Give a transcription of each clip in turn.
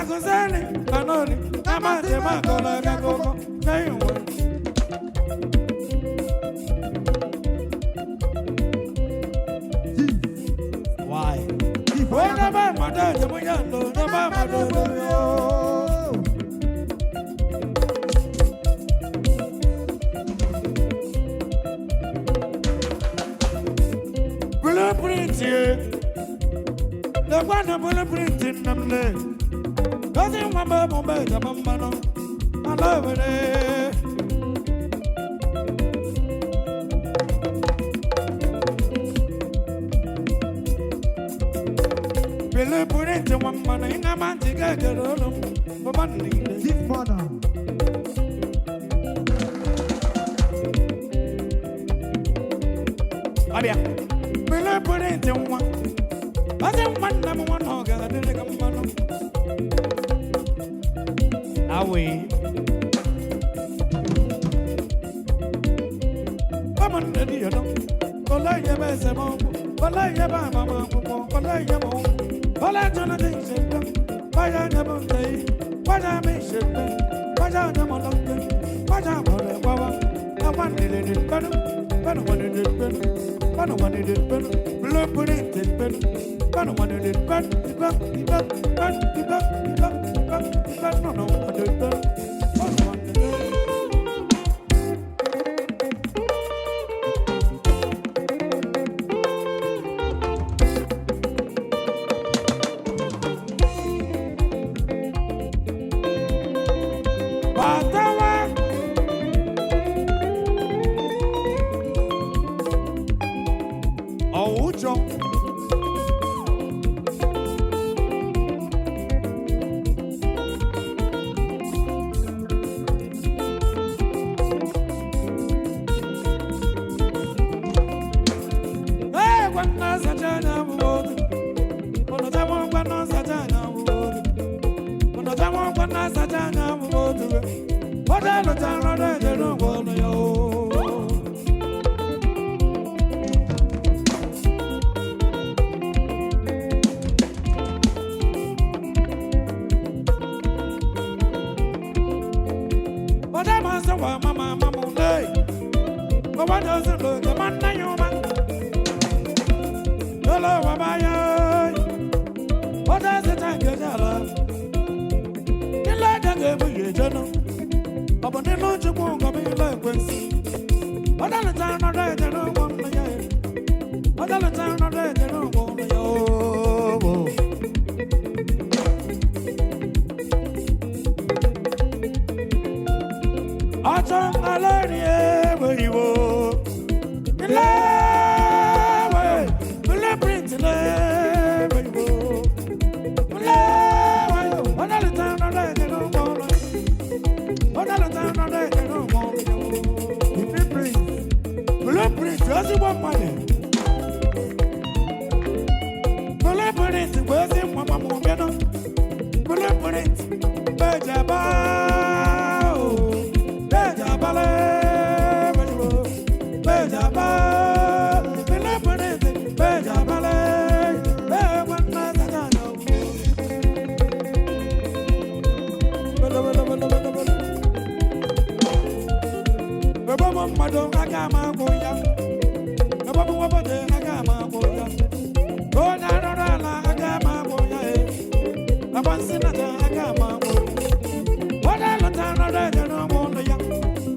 Akụzeli kanoli amate makola kakoko neyuwe. Why? Onye be mmadụ ejem ya ndo onye be mmadụ ejem ya. Blueprint ye. Lekwa na blueprint nna m le. Ozi nwa m bụ mgbe ejem mmanụ. Ala owere. Blueprint nwa mmanụ ị na-ama ntị ga-egere olu m. Bụba niile. Chief Father. Ọbịa. Blueprint nwa. Ozi nwa nna m nwa na ọ ga-adịrị gị mmanụ. Awe. Ụmụnne di ya nọ. Olee ihe bụ esemokwu? Olee ihe bụ agbamakwụkwọ? Olee ihe bụ ụmụ? Olee jụrụ dị ncheta? Gbaya anya bụ nte yi. Gbaya m ncheta. Gbaya anya m nọke. Gbaya bọrọ gbawa. Agwa ndịrị dị mkpenụ. Mkpenụ nwanne dị mkpenụ. Mkpenụ nwanne dị mkpenụ. Blueprint mkpenụ. Mkpenụ nwanne dị mkpenụ. Ikpe, ikpe, mkpenụ, ikpe, ikpe, ikpe, ikpe, nọ n'ụwa dị mkpenụ. Mkpenụ nwanne dị mkpenụ. Batawa. Ọwụjọ. Ee, gwanna sacha anya bụ otu. Ụnụ tawa gwanna sacha anya bụ otu. Ụnụ tawa gwanna sacha anya bụ otu. Ọdẹ lụta rọdọ ejere ụgwọ ọnụ ya oo. Ọdẹ ma sọ wa mama mama le. Ọwọ́ jọ sọ lóge ma nná yóò ma. Lọ́lọ́ wa bá yá. Ọdẹ ṣe ta nkeji ala. Ilé ẹ̀jẹ̀ ga-ebu ya eje nụ. Ọ bụ n'elu Chukwu nke bụ ile ekwensị. Ọdẹ lụta rọdọ ejere ụgwọ ọnụ ya. Ọdẹ lụta rọdọ ejere ụgwọ ọnụ ya oo. Ọjọ́ alẹ́rìí ewé ìwò. Ilé ìwé blueprint ilé ìwé ìwò. Ilé ìwé ọ̀dàlùtà ọ̀dọ̀ ẹ̀jẹ̀ ló ń bọ̀ lọ. Ọ̀dàlùtà ọ̀dọ̀ ẹ̀jẹ̀ ló ń bọ̀ lọ. The blueprint. Blueprint ezigbo mmadụ. Blueprint bụ ezi nwa ma mụ bịanụ. Blueprint bejaba o, bejabala bejabo, bejaba. Blueprint bejabala, egwe nna tata na o. Bele bele bele bele bele. Ebe ụmụ mmadụ aka ama akwụ ya. Ebe ụmụ obodo aka ama akwụ ya. Onye arụrụ ala aka ama akwụ ya. Agba nsị nata aka ama akwụ ya. Onye lụta arụrụ ede n'ụmụ ụlọ ya.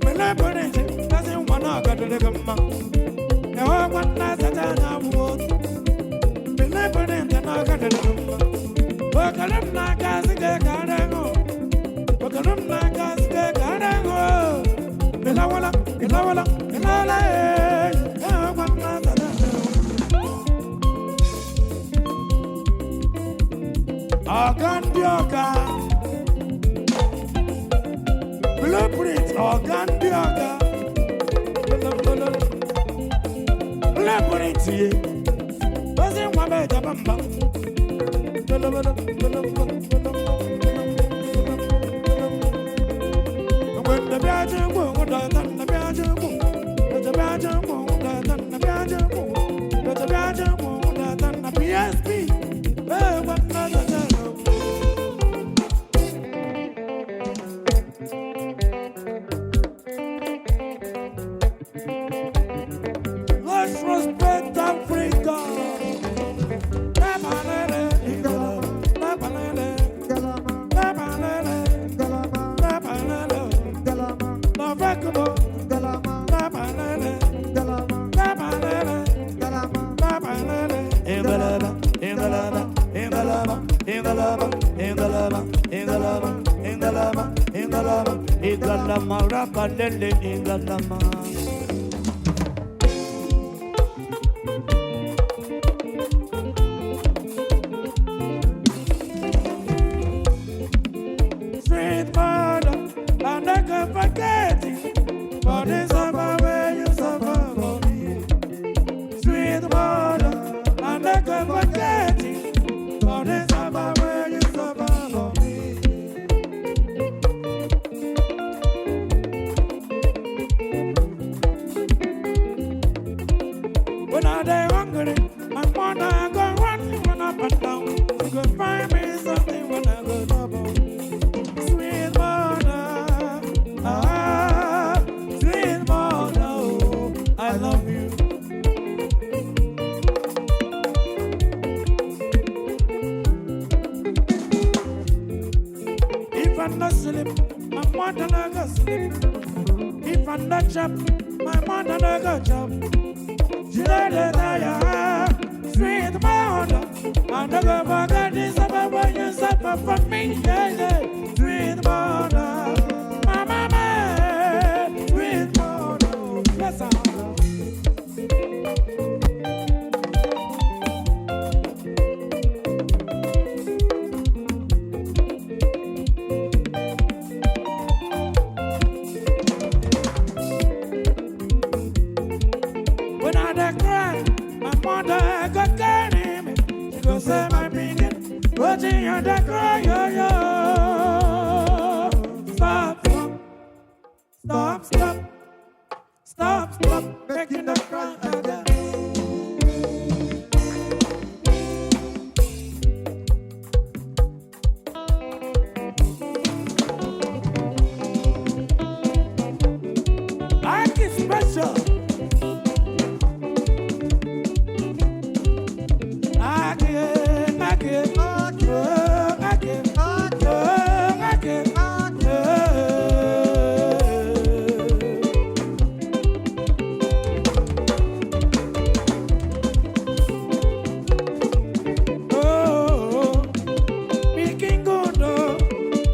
Mele pụrụ iche, kasị nwa na ọgadịrị gị mma. Ewe gwa nna asacha anya abụghị otu. Mele pụrụ iche na ọgadịrị gị mma. Okere m n'aka sị gị ka ara ṅụ. Okere m n'aka sị gị ka ara ṅụ. Ilawala, ilawala, ilawala, eh. Eh, gwa nna asacha anya. Ọ̀gá ndị ọ̀gá. Blueprint ọ̀gá ndị ọ̀gá. Blueprint ye. Ozi nwa m ejebe mba. Mgbe ndebe aja egwu nwụdata ndebe aja egwu. Ndebe aja egwu nwụdata ndebe aja egwu. Ndebe aja egwu nwụdata na PSP. Ee, gwa nna dada. Ingalama, Ingalama, Ingalama, Ingalama, Rakalele, Ingalama. Sweet mother, I never forget you. For this suffer where you suffer for me. Sweet mother, I never forget you. For this suffer where you suffer for me. When I dey hungry, my mother go run, run up and down. She go find me something when I go trouble. Sweet mother, ah, sweet mother, oh, I love you. If I'm not sleep, my mother not go sleep. If I'm not chop, my mother not go chop. She no dey tire, sweet mother. I no go forget this suffer when you suffer for me, yeah, yeah. Sweet mother, my mama, sweet mother, yes I. When I dey cry, my mother go carry me. She go say, my pikin, wetin you dey cry, yo yo. Stop, stop, stop, stop, stop, stop, making the cry again. Like it's special. Ake, ake, oh, ake, oh, ake, oh. Oh, Pikingundo,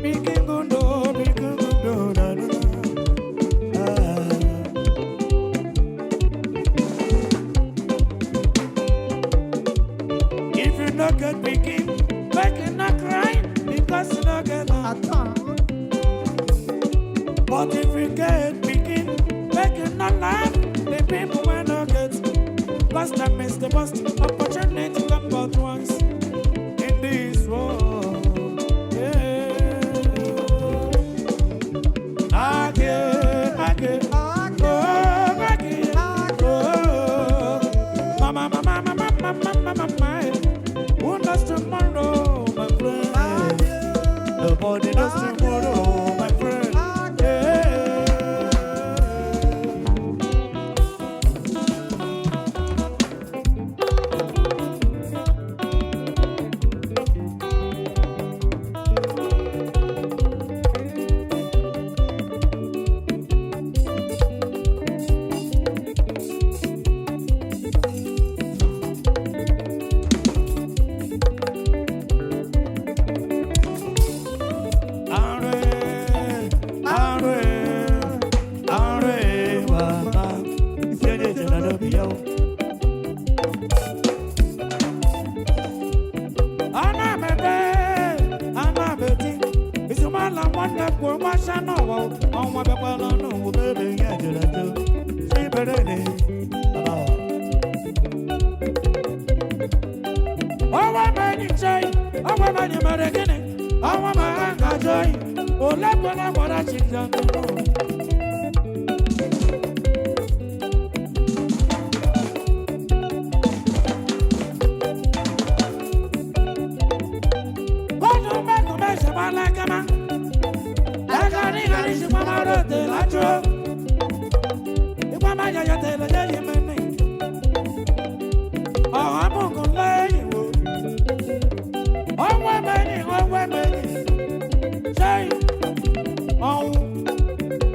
Pikingundo, Pikingundo, da, da, da. Ah. If you no get pikin, make you not cry because you no get am. But if you get pikin, make you not laugh. The people wey no get, cause them is the best opportunity come but once in this world. Yeah. Ake, ake, oh, ake, oh. Mama, mama, mama, mama, mama, mama. Who knows tomorrow, my friend? Nobody knows tomorrow, my friend. Yeah. Are, are, are, wa, ma. Ifeanyi jena n'obi ya o. Ana m ebe, ana m eti. Isumala nwanne kwuo gbasha n'ụwa o. Ọnwa bịakwala n'ụwa Obere ihe jere njọ, siberele, baba o. Ọnwa m enyi chei, ọnwa m enyi mere gịnị? Ọnwa m agha ngajọ oyi. Ole kwela gbara chi njem n'ụwa. Kọ́nù mẹ́kùn mẹ́sẹ̀ bá lágàmá. Ẹ̀ka ní ìhàrí ṣùgbọ́n máa rò tè lájú. Ìgbà máa yẹyẹ tẹ̀lé lẹ́yìn mẹ́ni. Ọ̀hán bùkún lẹ́yìn wò. Ọwọ́ mẹ́ni, ọwọ́ mẹ́ni. Ṣé ọ̀hún,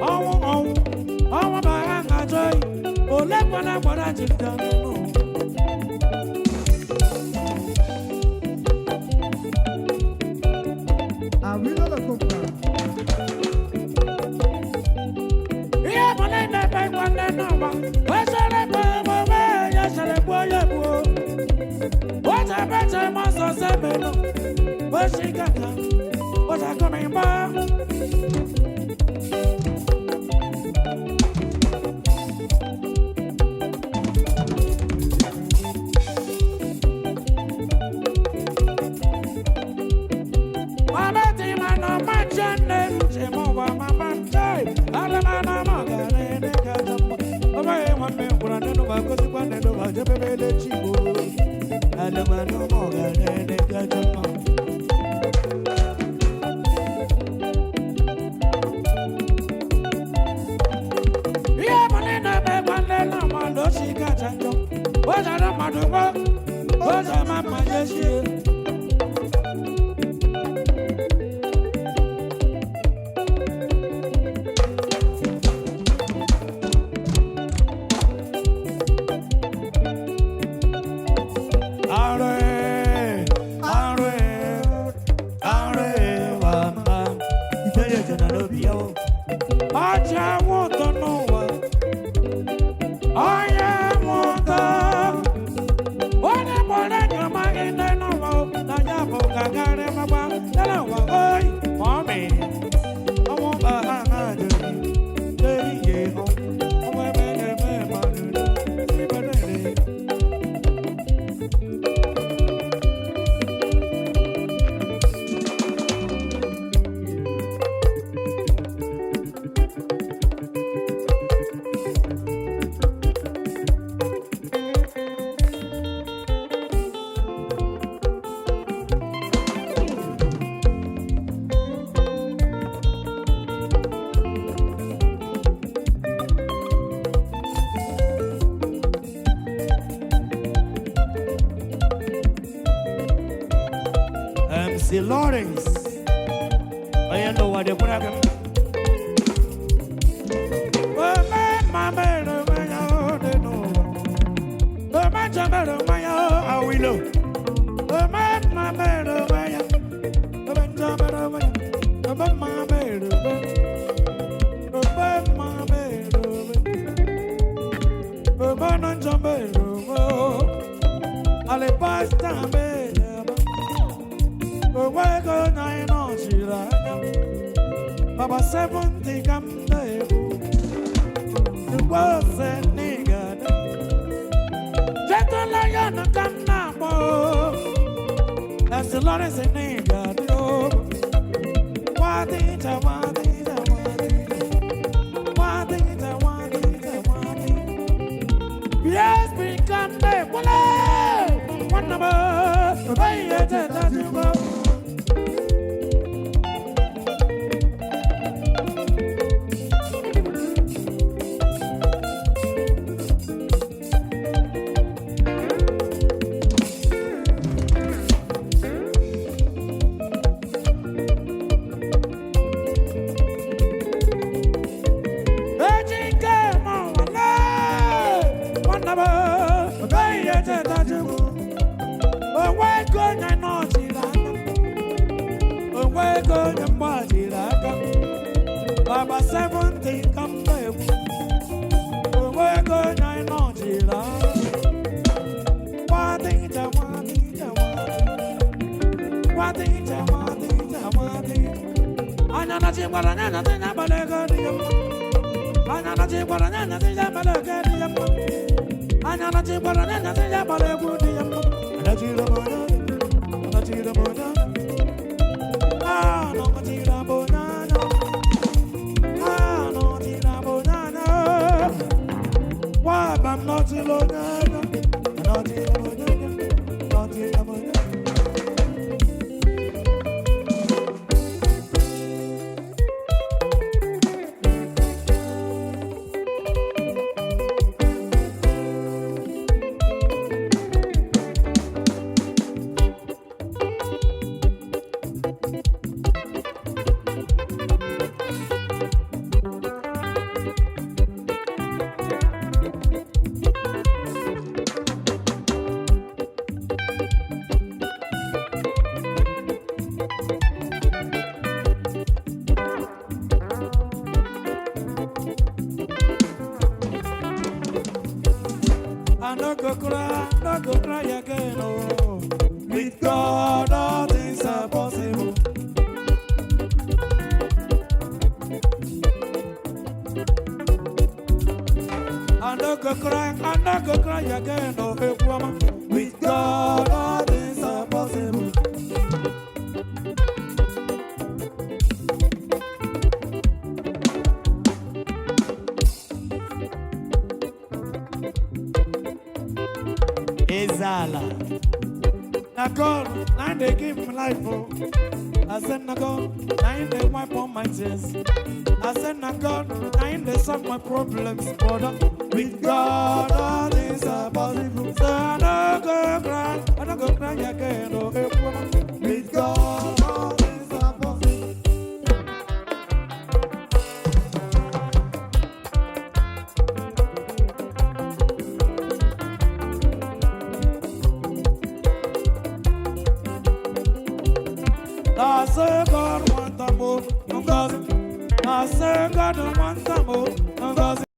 ọ̀hún, ọ̀hún, ọ̀hún bàrà ń gàjọ́ yìí. Olẹ́gbọ̀nàgbọ̀nà ti dàn nínú. Ihe bụ na ebe nwanne n'ụwa wesịrị bụ emume ya sịrị gbuo ya gbuo wata bete mọsọ sebenu wesi gata wata kọmi mba. Mama ti mana macha nne m ji m ụwa mama nche alamana m gara ene kacha mma. Ọbaghị nwanne gwara nne ma gosikwa nne ma jebebele chigbo. Alụmanụ ma ọ ga na-ene kacha mma. Ihe bụ na ebe nwanne na mmadụ osi kacha njọ wezara mmadụ gbo ụzọ ma mma jesie. Arị, arị, arị, wa mma. Ife ya eche na n'obi ya o. Ọchị anwụ ụtọ n'ụwa onye anwụ ụtọ onye kpọrọ enyi amaghị ndị n'ụwa o, na ya bụ gagarị magba lele ụwa oyi ma ọ mị. Ọnwụ ba ha na-adịghị, ehihie ọnwụ, ọnwụ eme na-eme mmadụ, ibe na-ere. MC Lawrence, onye n'ụwa dịkwara gị mma. Ome mma mere onwe ya o dị n'ụwa. Ome njọ mere onwe ya o Awilo, Ome mma mere onwe ya. Ome njọ mere onwe ya. Ome mma mere onwe ya. Ome mma mere onwe ya. Ome na njọ mere onwe o. Alipasta mere ebe. Onwe ego na anyị nọchiri anya. Baba 70 ka m na-ekwu. Igwe ose n'igada. Jetụla ya na ka m na-akpọ. Esi Lawrence n'igada o. Nwadịja, nwadịja, nwadịja. Nwadịja, nwadịja, nwadịja. PSP ka m na-ekwule. Nwanne m, oyi echeta Chukwu. Ejike mọ wọlé, nwanne m, oyi echeta Chukwu. Onwe ego onye nọchiri anya, onwe ego onye mgbajiri aka. Baba 70 ka m na-ekwu, onwe ego onye nọchiri anya. Nwadịja, nwadịja, nwadịja. Nwadịja, nwadịja, nwadịja. Anya na chi gwara anya na chi na-agbala ego dị ya mma. Anya na chi gwara anya na chi na-agbala ego dị ya mma. Anya na chi gwara anya na chi na-agbala egwu dị ya mma. anachiri m onye, anachiri m onye. Ah, no, tira bonana. Ah, no, tira bonana. Why I'm not alone? Anachiri m onye, anachiri m onye. No go cry, no go cry again, oh. With God, all things are possible. I no go cry, I no go cry again, oh, hey, woman. With God, all things are possible. Ezala. Na God, na him dey give me life, oh. I said, na God, na him dey wipe all my tears. I said, na God, na him dey solve my problems, brother. With God, all things are possible. So I no go cry, I no go cry again, oh, hey, woman. With God, all things are possible. I say God want a move, Ngozi. I say God want a move, Ngozi.